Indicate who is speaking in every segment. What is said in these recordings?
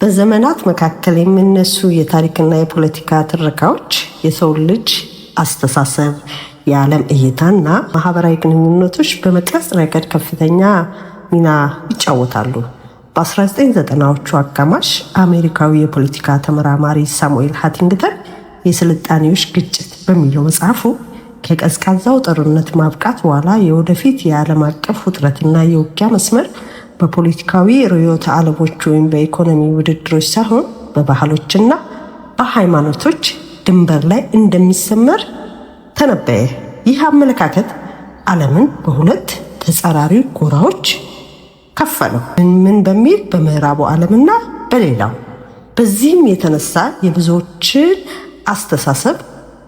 Speaker 1: በዘመናት መካከል የሚነሱ የታሪክና የፖለቲካ ትረካዎች የሰው ልጅ አስተሳሰብ፣ የዓለም እይታና ማህበራዊ ግንኙነቶች በመቅረጽ ረገድ ከፍተኛ ሚና ይጫወታሉ። በ1990ዎቹ አጋማሽ አሜሪካዊ የፖለቲካ ተመራማሪ ሳሙኤል ሃንቲንግተን የስልጣኔዎች ግጭት በሚለው መጽሐፉ ከቀዝቃዛው ጦርነት ማብቃት በኋላ የወደፊት የዓለም አቀፍ ውጥረትና የውጊያ መስመር በፖለቲካዊ ርዕዮተ ዓለሞች ወይም በኢኮኖሚ ውድድሮች ሳይሆን በባህሎችና በሃይማኖቶች ድንበር ላይ እንደሚሰመር ተነበየ። ይህ አመለካከት ዓለምን በሁለት ተጻራሪ ጎራዎች ከፈለው። ምን በሚል? በምዕራቡ ዓለምና በሌላው። በዚህም የተነሳ የብዙዎችን አስተሳሰብ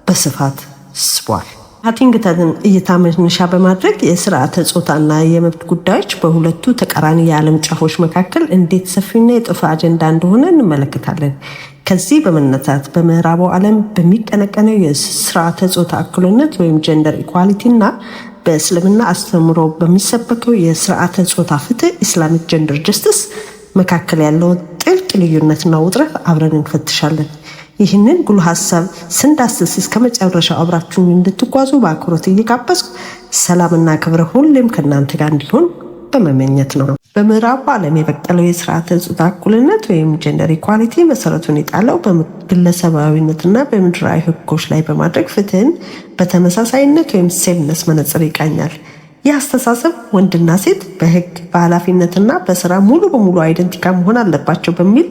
Speaker 1: በስፋት ስቧል። ሃንቲንግተንን እይታ መነሻ በማድረግ የስርዓተ ጾታና የመብት ጉዳዮች በሁለቱ ተቃራኒ የዓለም ጫፎች መካከል እንዴት ሰፊና የጠፋ አጀንዳ እንደሆነ እንመለከታለን። ከዚህ በመነሳት በምዕራቡ ዓለም በሚቀነቀነው የስርዓተ ጾታ እኩልነት ወይም gender equality እና በእስልምና አስተምህሮ በሚሰበከው የስርዓተ ጾታ ፍትህ Islamic gender justice መካከል ያለውን ጥልቅ ልዩነትና ውጥረት አብረን እንፈትሻለን። ይህንን ጉልህ ሀሳብ ስንዳስስ እስከ መጨረሻው አብራችሁን እንድትጓዙ በአክብሮት እየጋበዝኩ፣ ሰላምና ክብር ሁሌም ከእናንተ ጋር እንዲሆን በመመኘት ነው። በምዕራቡ ዓለም የበቀለው የስርዓተ ጾታ እኩልነት ወይም gender equality መሰረቱን የጣለው በግለሰባዊነትና በምድራዊ ሕጎች ላይ በማድረግ ፍትህን በተመሳሳይነት ወይም sameness መነጽር ይቃኛል። ይህ አስተሳሰብ ወንድና ሴት በሕግ፣ በኃላፊነትና በስራ ሙሉ በሙሉ identical መሆን አለባቸው በሚል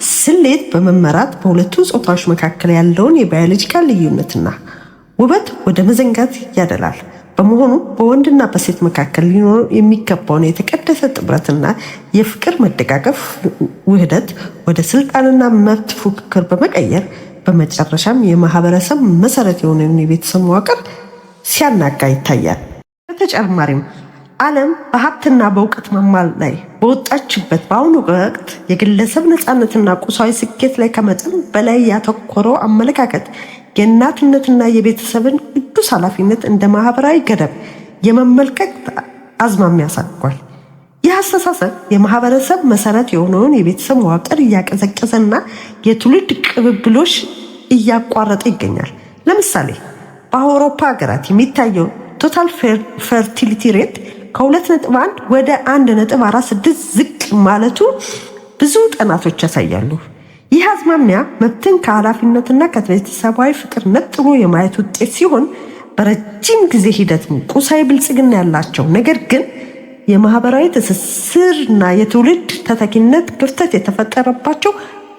Speaker 1: ስሌት በመመራት በሁለቱ ጾታዎች መካከል ያለውን የ biological ልዩነትና ውበት ወደ መዘንጋት ያደላል። በመሆኑ በወንድና በሴት መካከል ሊኖር የሚገባውን የተቀደሰ ጥምረትና የፍቅር መደጋገፍ ውህደት ወደ ስልጣንና መብት ፉክክር በመቀየር በመጨረሻም የማህበረሰብ መሰረት የሆነውን የቤተሰብ መዋቅር ሲያናጋ ይታያል። በተጨማሪም ዓለም በሀብትና በእውቀት ማማ ላይ በወጣችበት በአሁኑ ወቅት የግለሰብ ነፃነትና ቁሳዊ ስኬት ላይ ከመጠን በላይ ያተኮረው አመለካከት የእናትነትና የቤተሰብን ቅዱስ ኃላፊነት እንደ ማህበራዊ ገደብ የመመልከት አዝማሚያ አሳድጓል። ይህ አስተሳሰብ የማህበረሰብ መሰረት የሆነውን የቤተሰብ መዋቅር እያቀዘቀዘና የትውልድ ቅብብሎሽ እያቋረጠ ይገኛል። ለምሳሌ በአውሮፓ ሀገራት የሚታየው total fertility rate ከ2.1 ወደ 1.46 ዝቅ ማለቱ ብዙ ጥናቶች ያሳያሉ። ይህ አዝማሚያ መብትን ከኃላፊነትና ከቤተሰባዊ ፍቅር ነጥሎ የማየት ውጤት ሲሆን፣ በረጅም ጊዜ ሂደት ቁሳዊ ብልጽግና ያላቸው ነገር ግን የማህበራዊ ትስስርና የትውልድ ተተኪነት ክፍተት የተፈጠረባቸው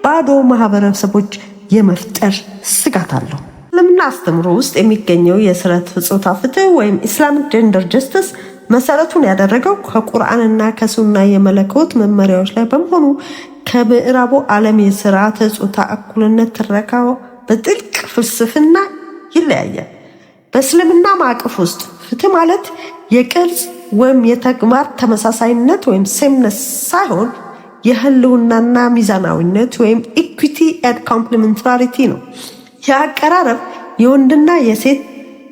Speaker 1: ባዶ ማህበረሰቦች የመፍጠር ስጋት አለው። እስልምና አስተምህሮ ውስጥ የሚገኘው የስርዓተ ጾታ ፍትህ ወይም Islamic gender justice መሰረቱን ያደረገው ከቁርአንና ከሱና የመለኮት መመሪያዎች ላይ በመሆኑ ከምዕራቡ ዓለም የስርዓተ ጾታ እኩልነት ትረካ በጥልቅ ፍልስፍና ይለያያል። በእስልምና ማዕቀፍ ውስጥ ፍትህ ማለት የቅርጽ ወይም የተግባር ተመሳሳይነት ወይም sameness ሳይሆን የህልውናና ሚዛናዊነት ወይም equity and complementarity ነው። ይህ አቀራረብ የወንድና የሴት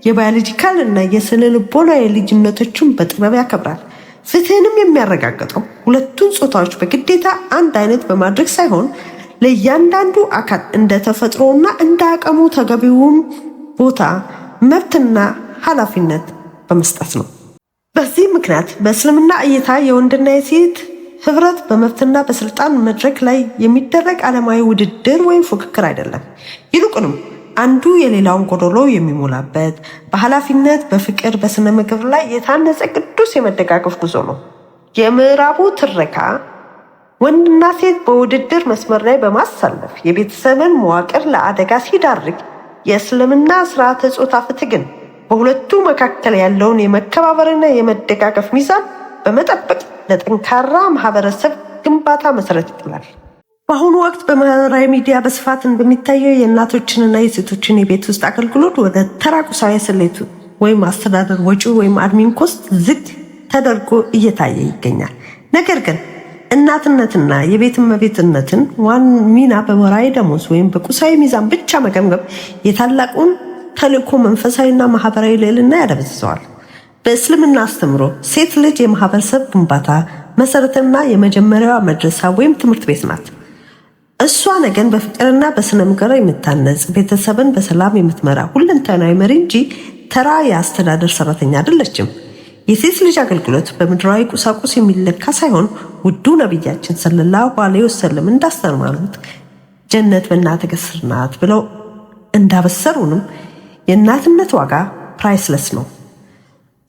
Speaker 1: የ biological እና የስነ ልቦና ልዩነቶችን በጥበብ ያከብራል። ፍትህንም የሚያረጋግጠው ሁለቱን ጾታዎች በግዴታ አንድ አይነት በማድረግ ሳይሆን ለእያንዳንዱ አካል እንደ ተፈጥሮና እንደ አቅሙ ተገቢውን ቦታ፣ መብትና ኃላፊነት በመስጠት ነው። በዚህ ምክንያት በእስልምና እይታ የወንድና የሴት ህብረት በመብትና በስልጣን መድረክ ላይ የሚደረግ ዓለማዊ ውድድር ወይም ፉክክር አይደለም። ይልቁንም አንዱ የሌላውን ጎደሎ የሚሞላበት፣ በኃላፊነት፣ በፍቅር፣ በስነ ምግባር ላይ የታነጸ ቅዱስ የመደጋገፍ ጉዞ ነው። የምዕራቡ ትረካ ወንድና ሴት በውድድር መስመር ላይ በማሰለፍ የቤተሰብን መዋቅር ለአደጋ ሲዳርግ፣ የእስልምና ስርዓተ ጾታ ፍትህ ግን በሁለቱ መካከል ያለውን የመከባበርና የመደጋገፍ ሚዛን በመጠበቅ ለጠንካራ ማህበረሰብ ግንባታ መሰረት ይጥላል። በአሁኑ ወቅት በማህበራዊ ሚዲያ በስፋት እንደሚታየው የእናቶችንና የሴቶችን የቤት ውስጥ አገልግሎት ወደ ተራ ቁሳዊ ስሌቱ ወይም አስተዳደር ወጪ ወይም admin cost ዝቅ ተደርጎ እየታየ ይገኛል። ነገር ግን እናትነትና የቤት እመቤትነትን ዋን ሚና በወርሃዊ ደሞዝ ወይም በቁሳዊ ሚዛን ብቻ መገምገም የታላቁን ተልእኮ መንፈሳዊና ማህበራዊ ልዕልና ያደበዝዘዋል። በእስልምና አስተምህሮ ሴት ልጅ የማህበረሰብ ግንባታ መሰረትና የመጀመሪያዋ መድረሳ ወይም ትምህርት ቤት ናት። እሷ ነገን በፍቅርና በስነ ምግባር የምታነጽ፣ ቤተሰብን በሰላም የምትመራ ሁለንተናዊ መሪ እንጂ ተራ የአስተዳደር ሰራተኛ አይደለችም። የሴት ልጅ አገልግሎት በምድራዊ ቁሳቁስ የሚለካ ሳይሆን ውዱ ነቢያችን ሰለላሁ ዐለይሂ ወሰለም እንዳስተማሩት ጀነት በእናት እግር ስር ናት ብለው እንዳበሰሩንም የእናትነት ዋጋ priceless ነው።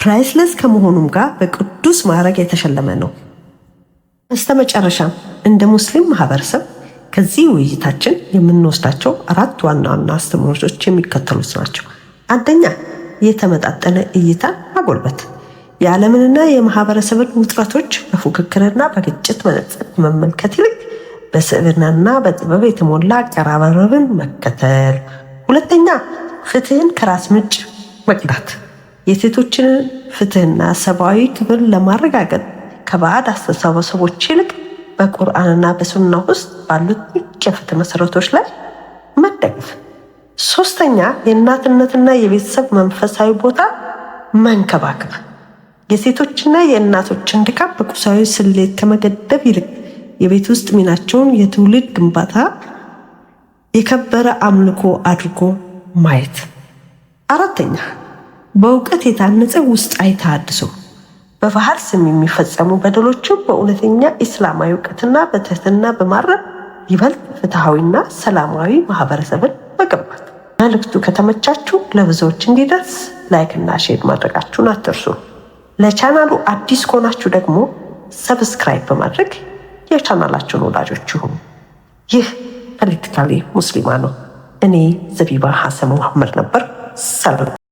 Speaker 1: Priceless ከመሆኑም ጋር በቅዱስ ማዕረግ የተሸለመ ነው። በስተመጨረሻም እንደ ሙስሊም ማህበረሰብ ከዚህ ውይይታችን የምንወስዳቸው አራት ዋና ዋና አስተምህሮቶች የሚከተሉት ናቸው። አንደኛ፣ የተመጣጠነ እይታን ማጎልበት። የዓለምንና የማህበረሰብን ውጥረቶች በፉክክርና በግጭት መነጽር ከመመልከት ይልቅ በስብዕናና በጥበብ የተሞላ አቀራረብን መከተል። ሁለተኛ፣ ፍትህን ከራስ ምንጭ መቅዳት። የሴቶችን ፍትህና ሰብአዊ ክብር ለማረጋገጥ ከባዕድ አስተሳሰቦች ይልቅ በቁርአንና በሱና ውስጥ ባሉት የፍትህ መሰረቶች ላይ መደገፍ። ሶስተኛ፣ የእናትነትና የቤተሰብ መንፈሳዊ ቦታ መንከባከብ። የሴቶችና የእናቶችን ድካም በቁሳዊ ስሌት ከመገደብ ይልቅ የቤት ውስጥ ሚናቸውን የትውልድ ግንባታ የከበረ አምልኮ አድርጎ ማየት። አራተኛ፣ በእውቀት የታነጸ ውስጣዊ ተሃድሶ። በባህል ስም የሚፈጸሙ በደሎችን በእውነተኛ ኢስላማዊ እውቀትና በትህትና በማረም ይበልጥ ፍትሐዊና ሰላማዊ ማህበረሰብን መገንባት። መልእክቱ ከተመቻችሁ ለብዙዎች እንዲደርስ like እና share ማድረጋችሁን አትርሱ። ለቻናሉ አዲስ ከሆናችሁ ደግሞ subscribe በማድረግ የቻናላችን ወዳጆች ይሁኑ። ይህ Politically ሙስሊማ ነው። እኔ ዘቢባ ሐሰን መሐመድ ነበር። ሰላም።